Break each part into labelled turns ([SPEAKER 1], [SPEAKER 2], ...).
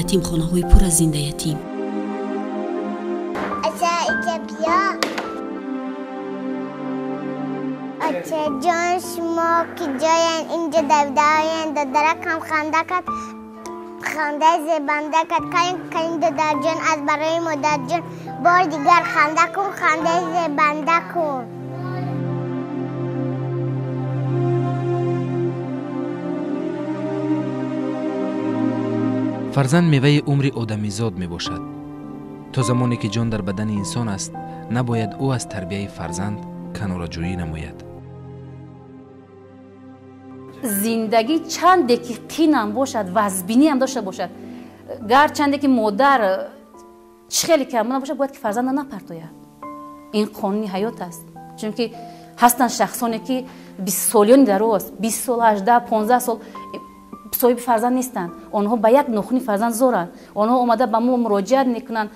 [SPEAKER 1] Ятимхонаҳои пур аз зиндаятим.
[SPEAKER 2] Очаҷон, шумо ки ҷоян инҷо давидаоян, додаракам ханда кард, хандаи зебанда кард. Калин калин додарҷон, аз барои модарҷон бори дигар ханда кун, хандаи зебанда кун.
[SPEAKER 3] Фарзанд меваи умри одамизод мебошад. То замоне ки ҷон дар бадани инсон аст, набояд ӯ аз тарбияи фарзанд канораҷӯӣ намояд.
[SPEAKER 4] Зиндагӣ чанде ки қинам бошад, вазбиниам дошта бошад, гарчанде ки модар чӣ хеле кам набошад, бояд ки фарзанда напартояд. Ин қонуни ҳаёт аст. Чунки ҳастанд шахсоне ки бистсолиёни дароз, 20 сол, 18, 15 сол соҳиби фарзанд нестанд. Онҳо ба як нохуни фарзанд зоранд. Онҳо омада ба мо муроҷиат мекунанд,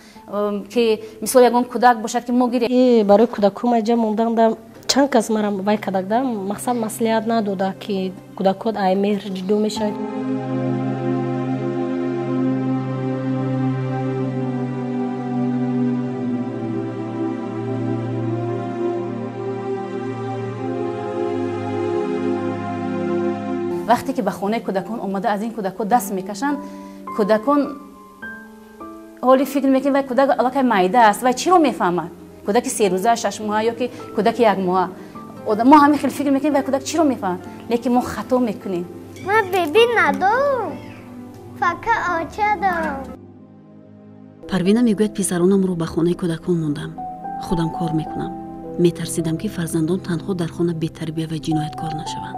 [SPEAKER 4] ки мисол ягон кӯдак бошад, ки мо гирем.
[SPEAKER 5] Барои кӯдакҳо ма ҷа мондам, чанд кас мара вай кардагда, мақсад маслиҳат надода, ки кӯдакот ай меҳр ҷудо мешавад.
[SPEAKER 4] Вақте ки ба хонаи кӯдакон омада аз ин кӯдакҳо даст мекашанд, кӯдакон ҳоли фикр мекунанд, вай кӯдак аллакай майда аст, вай чиро мефаҳмад? Кӯдаки 3 рӯза, 6 моҳа ё ки кӯдаки 1 моҳа. Мо ҳамин хел фикр мекунем, вай кӯдак чиро мефаҳмад? Лекин мо хато мекунем.
[SPEAKER 2] Ман биби надорам, фақат оча дорам.
[SPEAKER 1] Парвина мегӯяд: писаронамро ба хонаи кӯдакон мондам, худам кор мекунам. Метарсидам, ки фарзандон танҳо дар хона бетарбия ва ҷинояткор нашаванд.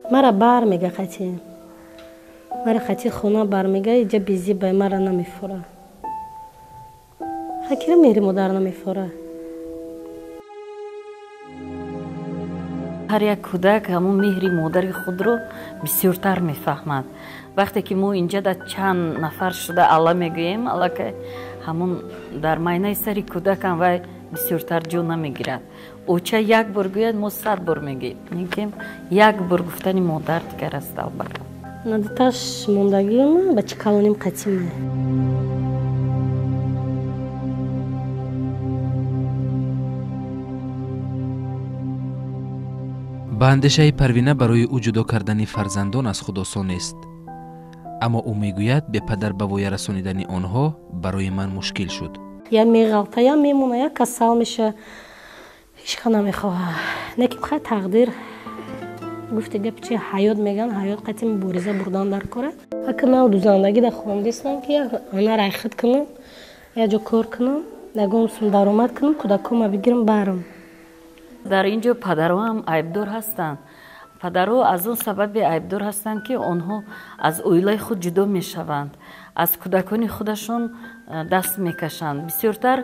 [SPEAKER 5] Мара бар мега, қати мара қати хона бар мега, иҷа бизи бай мара намефура. Хакира меҳри модар намефура.
[SPEAKER 6] Ҳар як кӯдак ҳамон меҳри модари худро бисёртар мефаҳмад. Вақте ки мо инҷа да чанд нафар шуда алла мегӯем, аллакай ҳамон дар майнаи сари кӯдакам вай бисёртар ҷо намегирад. Оча як бор гӯяд, мо 100 бор мегӯем. Лекин як бор гуфтани модар дигар аст, албатта.
[SPEAKER 5] Надуташ мондагима, бачи калоним қатима.
[SPEAKER 3] Ба андешаи Парвина, барои ӯ ҷудо кардани фарзандон аз худ осон нест, аммо ӯ мегӯяд: бепадар ба воя расонидани онҳо барои ман мушкил шуд.
[SPEAKER 5] Я меғалта, я мемона, я касал меша, ҳечка намехоҳа. Лекин хай, тақдир гуфти гапи чи, ҳаёт меган, ҳаёт қати мубориза бурдан дар кора. Ака нав дузандагӣ да хондистам, ки ана райхат кунам, як ҷо кор кунам, ягон сум даромад кунам, кӯдакҳома бигирам, барам.
[SPEAKER 6] Дар ин ҷо падарҳоам айбдор ҳастанд. Падарҳо аз он сабаби айбдор ҳастанд, ки онҳо аз оилаи худ ҷудо мешаванд, аз кӯдакони худашон даст мекашанд. Бисёртар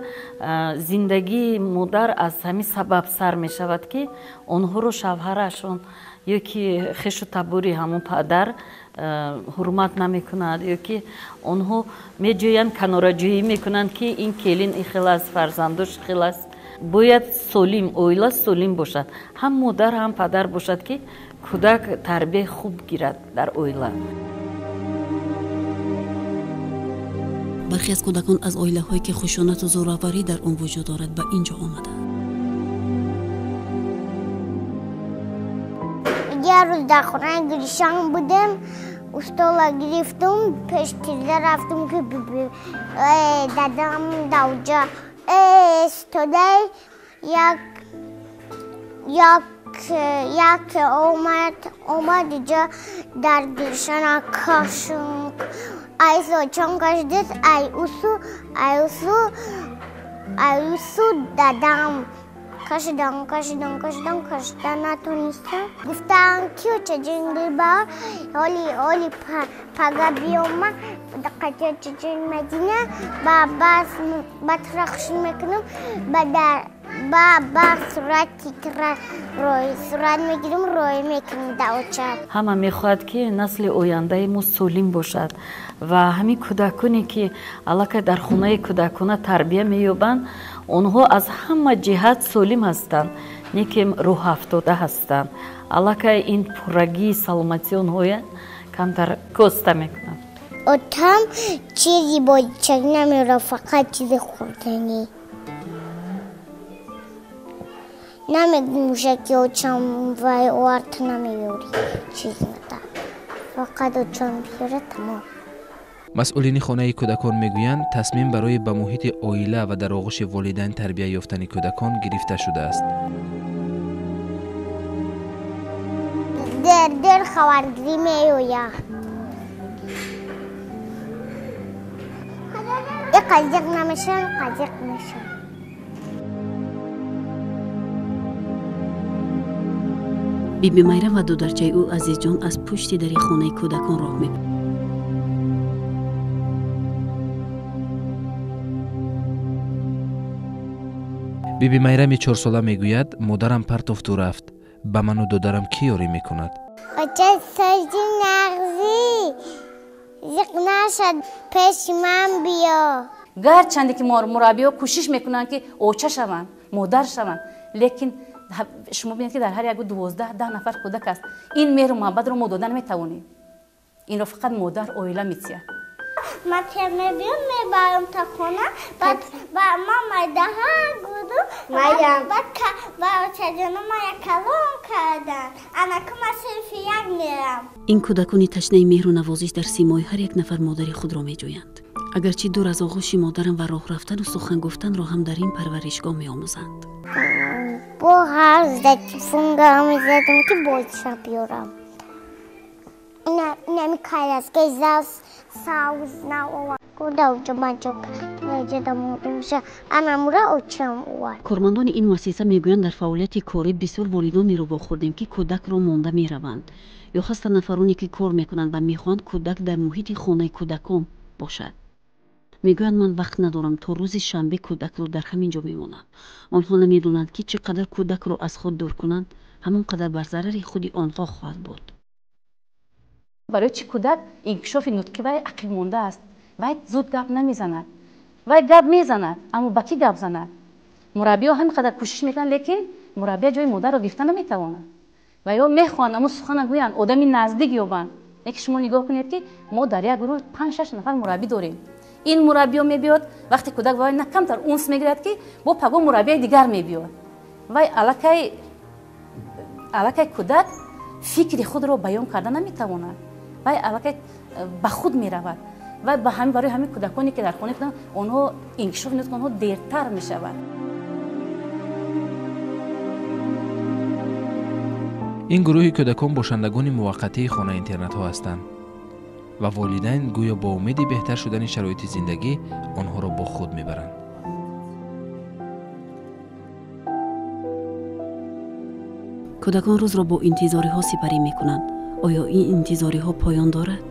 [SPEAKER 6] зиндагии модар аз ҳамин сабаб сар мешавад, ки онҳоро шавҳарашон ё ки хешу табори ҳамон падар ҳурмат намекунад, ё ки онҳо меҷӯянд, канораҷӯӣ мекунанд, ки ин келин ин хел аст, фарзандош хел аст. Бояд солим оила солим бошад, ҳам модар, ҳам падар бошад, ки кӯдак тарбияи хуб гирад дар оила.
[SPEAKER 1] Бархе аз кӯдакон аз оилаҳое, ки хушунату зӯроварӣ дар он вуҷуд дорад, ба ин ҷо омаданд.
[SPEAKER 2] Як рӯз дар хонаи Гулишан будем, устола гирифтум, пеш тиреза рафтум, ки дадам давҷа истодай, як як як омад иҷа, дар Гулишана кашм, ай сочон кашидис, ай усу, ай усу, ай усу дадам кашидам, кашидам, кашидам, кашида натонистам. Гуфтам, ки очаҷон Гулбаҳор, ҳоли ҳоли пага биёма қати очаҷон Мадина, ба бас ба тура хушн мекунам, ба дар ба сурати тура рой сурат мегирам, рой мекунам да оча.
[SPEAKER 6] Ҳама мехоҳад, ки насли ояндаи мо солим бошад, ва ҳамин кӯдаконе, ки аллакай дар хонаи кӯдакона тарбия меёбанд, онҳо аз ҳама ҷиҳат солим ҳастанд, не ки рӯҳафтода ҳастанд. Аллакай ин пуррагии саломатии онҳоя Камтар коста мекунад.
[SPEAKER 2] Отам чизи бозичагӣ намеёрад, фақат чизи хӯрданӣ. Намегӯша ки очам вай овард, намеёрӣ чизи мата. Фақат очам биёрад, тамом.
[SPEAKER 3] Масъулини хонаи кӯдакон мегӯянд, тасмим барои ба муҳити оила ва дар оғӯши волидайн тарбия ёфтани кӯдакон гирифта шудааст.
[SPEAKER 2] Дер хабаргирӣ меояд. Қазиқ намешавам, қазиқ мешавам.
[SPEAKER 1] Биби Майра ва дударчаи ӯ Азизҷон аз пушти дари хонаи кӯдакон роҳ мепӯянд.
[SPEAKER 3] Биби Майрами чорсола мегӯяд, модарам партофту рафт. Ба ману додарам кӣ ёрӣ мекунад?
[SPEAKER 2] Оча сози нағзӣ, зиқ нашад, пеши ман биё.
[SPEAKER 4] Гарчанде ки мураббиҳо кӯшиш мекунанд, ки оча шаванд, модар шаванд, лекин шумо бинед, ки дар ҳар як 12-10 нафар кӯдак аст. Ин меҳру муҳаббатро мо дода наметавонем. Инро фақат модар, оила метиҳад.
[SPEAKER 2] Ман мебиём, мебарам та хона, баъд ман майдаҳа гуду, баъд ба очаҷоно мая калон кардан. Анаку ман синфи як мерам.
[SPEAKER 1] Ин кӯдакони ташнаи меҳру навозиш дар симои ҳар як нафар модари худро меҷӯянд. Агарчи дур аз оғӯши модарам ва роҳ рафтану сухан гуфтанро ҳам дар ин парваришгоҳ меомӯзанд.
[SPEAKER 2] Бо ҳар рӯз телефон гарм мезадам, ки бозиша биёрам. Инами коляскаи завз савз наовард. Куда уҷо маҷок наҷада модумша анамура очам овард.
[SPEAKER 1] Кормандони ин муассиса мегӯянд, дар фаъолияти корӣ бисёр волидонеро вохӯрдем, ки кӯдакро монда мераванд, ё ҳастанд нафароне, ки кор мекунанд ва мехоҳанд кӯдак дар муҳити хонаи кӯдакон бошад. Мегӯянд, ман вақт надорам, то рӯзи шанбе кӯдакро дар ҳамин ҷо мемонам. Онҳо намедонанд, ки чӣ қадар кӯдакро аз худ дур кунанд, ҳамон қадар бар зарари худи онҳо хоҳад буд.
[SPEAKER 4] Барои чӣ кӯдак инкишофи нутқи вай ақиб монда аст? Вай зуд гап намезанад. Вай гап мезанад, аммо ба кӣ гап занад? Мураббиҳо ҳамин қадар кӯшиш мекунанд, лекин мураббия ҷои модарро гирифта наметавонад. Ва ё мехоҳанд аммо сухана гӯянд, одами наздик ёбанд. Лекин шумо нигоҳ кунед, ки мо дар як гурӯҳ 5-6 нафар мураббӣ дорем. Ин мураббиё мебиёд, вақте кӯдак вай на камтар унс мегирад, ки бо паго мураббияи дигар мебиёд. Вай аллакай кӯдак фикри худро баён карда наметавонад. Вай аллакай ба худ меравад. Вай барои ҳамин кӯдаконе, ки дар хона кунанд, онҳо инкишоф нутқи онҳо дертар мешавад.
[SPEAKER 3] Ин гурӯҳи кӯдакон бошандагони муваққатии хона-интернатҳо ҳастанд ва волидайн гӯё бо умеди беҳтар шудани шароити зиндагӣ онҳоро бо худ мебаранд.
[SPEAKER 1] Кӯдакон рӯзро бо интизориҳо сипарӣ мекунанд. Оё ин интизориҳо поён дорад?